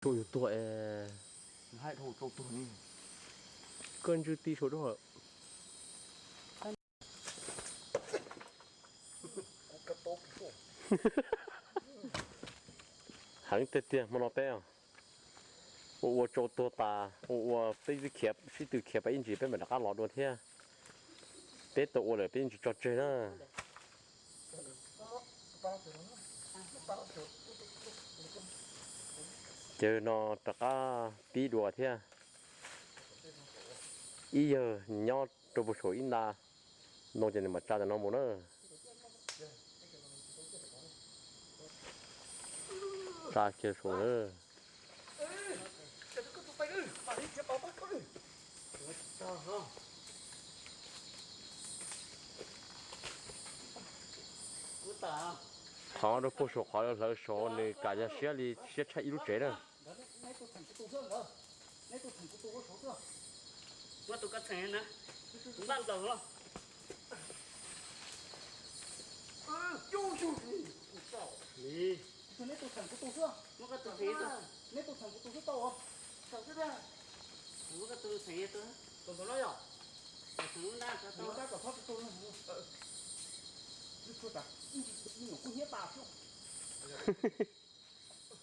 Tsau yus tuag es. Koj ntswj ti saum rau. Heev tiag tiag hmo no peb ua ua tsau tuag tas, ua ua peb twb khiav, sib tw khiav peb ib ntsis peb mam rov qab los dua thiab. Peb tau ua lawm peb ib ntsis tso tseg na. Ces no rov qab pib dua thiab. Ib yawg nyob rau puag saum ib nta ntoo ces nws mam tsa tam no mus na. Tsa kiag saum na. Thov rau puag saum qhov hlawv saud nws kam yog siab li siab tshaib ib lub tsev na.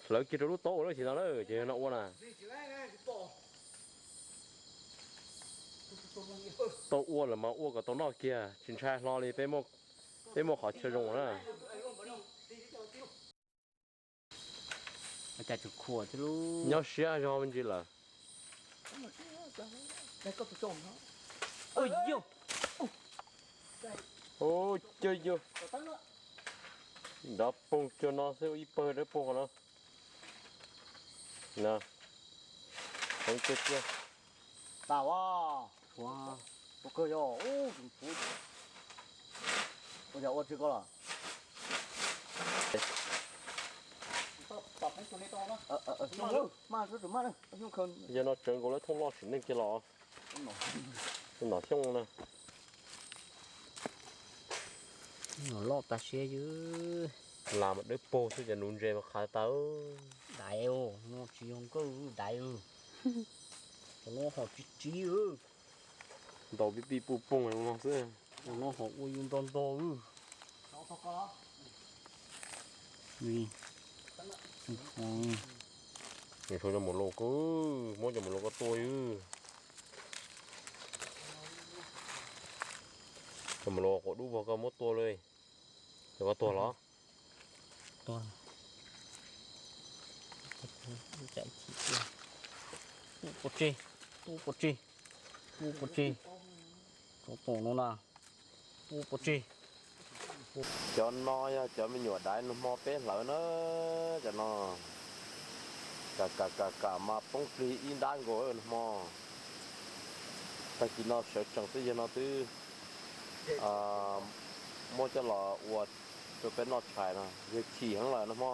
Hlawv kiag rau lub taub ua lub xim no na ces no ua na. Tau ua lawm mas ua kom tau noj kiag tsis ntshai hlo li, peb muaj qhov chaw zoo na. Nyob siab zog me ntsis lawm. Ua cas yog nrov poog cuag no xwb, ib pawg dawb paug qhov no. Na, heev tiag tiag. Tas as, ua kawg yog, ua yog ua tsis koj los. Yog no tsawv nkaus lawv thooj loj sim neej kiag los. Nom xyooj na. Nom loj tas siab yws. Las mas dawb paug xwb ces nuv ntses mas qhav tas. Daiv, no tsis yog nkawj daiv. Cov no hom tsis tsiv. Ntaus pib pij puj poog no xwb. Cov no hom ua yus nto nto. Cov mus los ko, muab cov mus los ko tua yws. Cov mus los quav dub vog koj muab tua li. Cov koj tuag los? Tuag. Pov tseg, pov tseg, pov tseg. Cov tom no na, pov tseg. Cov no yog cov me nyuam daiv nag hmo peb hlawv na. Cov no kam kam kam kam mas poob plig ib nrab nkaus nag hmo. Tag kis no sawv tsees twb yog no twb muab coj los ua rau peb noj tshais no, yog chim heev lawm nag hmo.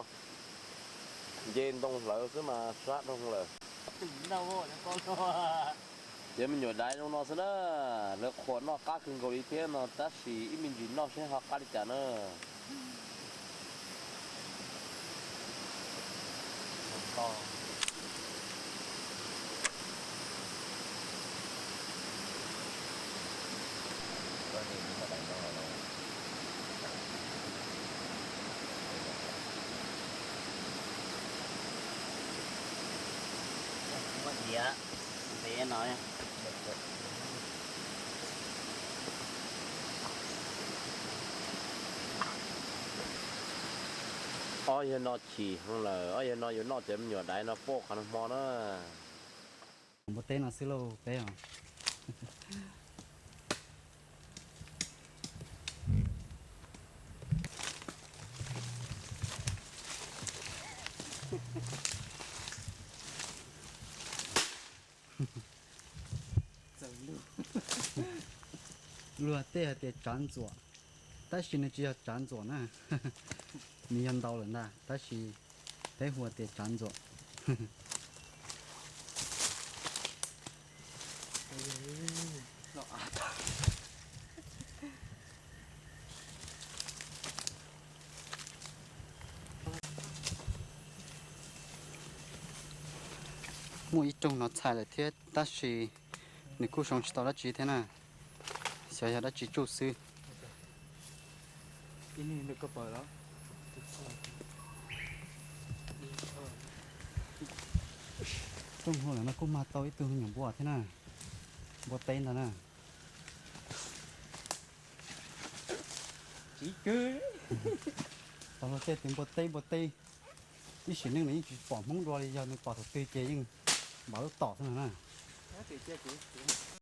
Nce ntoo hlawv xwb mas sab dhau lawm. Cov me nyuam daiv zoo no xwb na, lawv qhuas noj qab kawg nkaus li thiab no, tab sis ib me ntsis noj seb ho qab li cas na. Muab diav ntev no. Ob yawg no chim heev lawm, ob yawg no yuav noj cov me nyuam daiv no pauj qhov nag hmo na. Npua teb no xwb lauj peb os. Luag tej hais tias tsav ntxuam, tab sis nws tsis yog tsav ntxuam na. Nws yog ntau lawm ntag, tab sis peb hu tias tsav ntxuam. Muaj ib rooj no txhais lawm thiab tab sis nws kuj zoo tsis tau dab tsi thiab na, xyov yog dab tsi tsuj xwb. Rooj hauv lawm no kuj mag tau ib tug me nyuam npua thiab na, npua teb ntag na. Tau luag tej tus npua teb npua teb, ib sim neej nws yeej tsis pom Hmoob dua li, yog nws pom thaum twg ces yeej npaum lub tom xwb no na.